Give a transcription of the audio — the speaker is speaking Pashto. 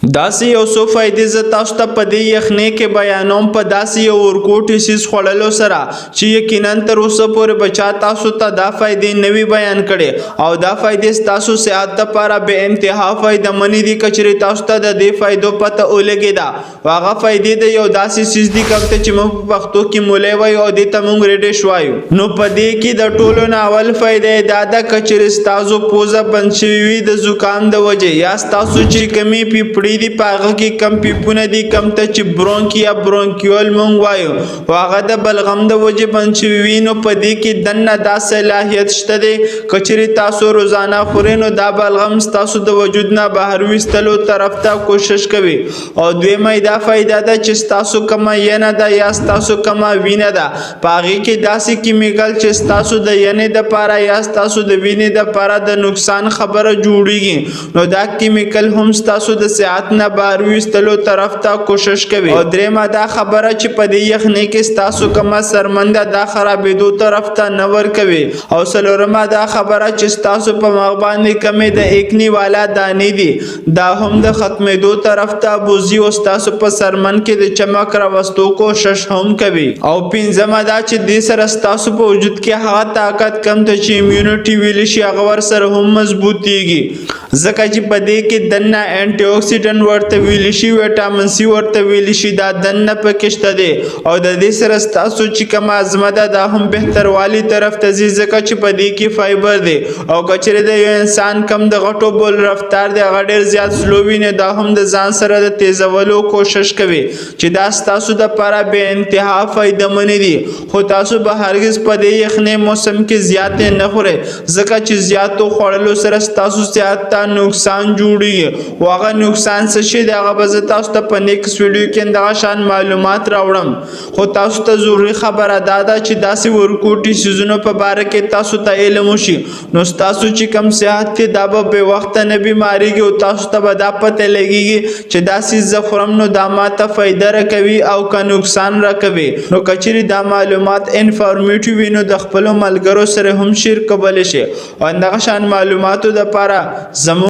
داسې یو څو فایدې زه تاسو ته په دې یخنۍ کې بیانوم، په داسې یو ورکوټي څیز خوړلو سره چې یقینا تر اوسه پورې به چا تاسو ته دا فایدې نه وي بیان کړې، او دا فایدې ستاسو صحت لپاره بې انتها فایده منې دي. که چېرې تاسو ته د دې فایدو پته ولګېده، هغه فایدې د یو داسې څیز دي کوم ته چې موږ په پښتو کې مولی وایو او دې ته موږ ریډش وایو. نو په دې کې د ټولو نه اول فایده یې دا ده، که چېرې ستاسو پوزه بند شوې وي د زکام د وجې، یا ستاسو چې کمې پیپړې دي، په هغه کې کم پیپونه دي کم ته چې برونک یا برونکیول مونږ وایو، او هغه د بلغم د وجې بند شوي وي، نو په دې کې دننه دا صلاحیت شته دی، که چېرې تاسو روزانه خورئ نو دا بلغم ستاسو د وجود نه بهر ویستلو طرف ته کوشش کوي. او دویمه دا فایده ده چې ستاسو کومه ینه ده یا ستاسو کومه وینه ده، په هغې کې داسې کیمیکل چې ستاسو د ینې دپاره یا ستاسو د وینې دپاره د نقصان خبره جوړیږي، نو دا کیمیکل هم ستاسو د صحت نه بهر ویستلو طرف ته کوشش کوي. او درېیمه دا خبره چې په دې یخنۍ کې ستاسو کومه څرمن ده، دا خرابېدو طرف ته نه ورکوي. او څلورمه دا خبره چې ستاسو په مخ باندې کمې د اکني والا دانې دي، دا هم د ختمېدو طرف ته بوځي او ستاسو په څرمن کې د چمک راوستو کوشش هم کوي. او پنځمه دا چې دې سره ستاسو په وجود کې هغه طاقت کم ته چې امیونټي ویل شي، هغه ورسره هم مضبوطیږي، ځکه چې په دې کې دننه انټي اکسیډنټ ورته ویل شي، ویټامین سي ورته ویل شي، دا دننه پکې شته دی. او د دې سره ستاسو چې کومه هاضمه ده، دا هم بهتروالي طرف ته ځي، ځکه چې په دې کې فایبر دی. او که چېرې د یو انسان کم د غټو بول رفتار دی، هغه ډېر زیات سلو وي، نو دا هم د ځان سره د تیزولو کوشش کوي، چې دا ستاسو دپاره بې انتها فایده منې دي. خو تاسو به هرګز په دې یخنۍ موسم کې زیاتې نه خورئ، ځکه چې زیاتو خوړلو سره ستاسو صحت ته نقصان جوړیږي. او هغه نقصان څه شی دی، هغه به زه تاسو ته په نیکسټ ویډیو کې دغه شان معلومات راوړم. خو تاسو ته ضروري خبره دا ده چې داسې ورکوټي څیزونو په باره کې تاسو ته علم وشي، نو ستاسو چې کم صحت دی، دا به بې وخته نه بیماریږي، او تاسو ته به دا پته لګیږي چې دا څیز زه خورم نو دا ما ته فایده راکوي او که نقصان راکوي. نو که چېرې دا معلومات انفارمیټیو وي، نو د خپلو ملګرو سره هم شیر کولی شئ، او دغه شان معلوماتو دپاره زموږ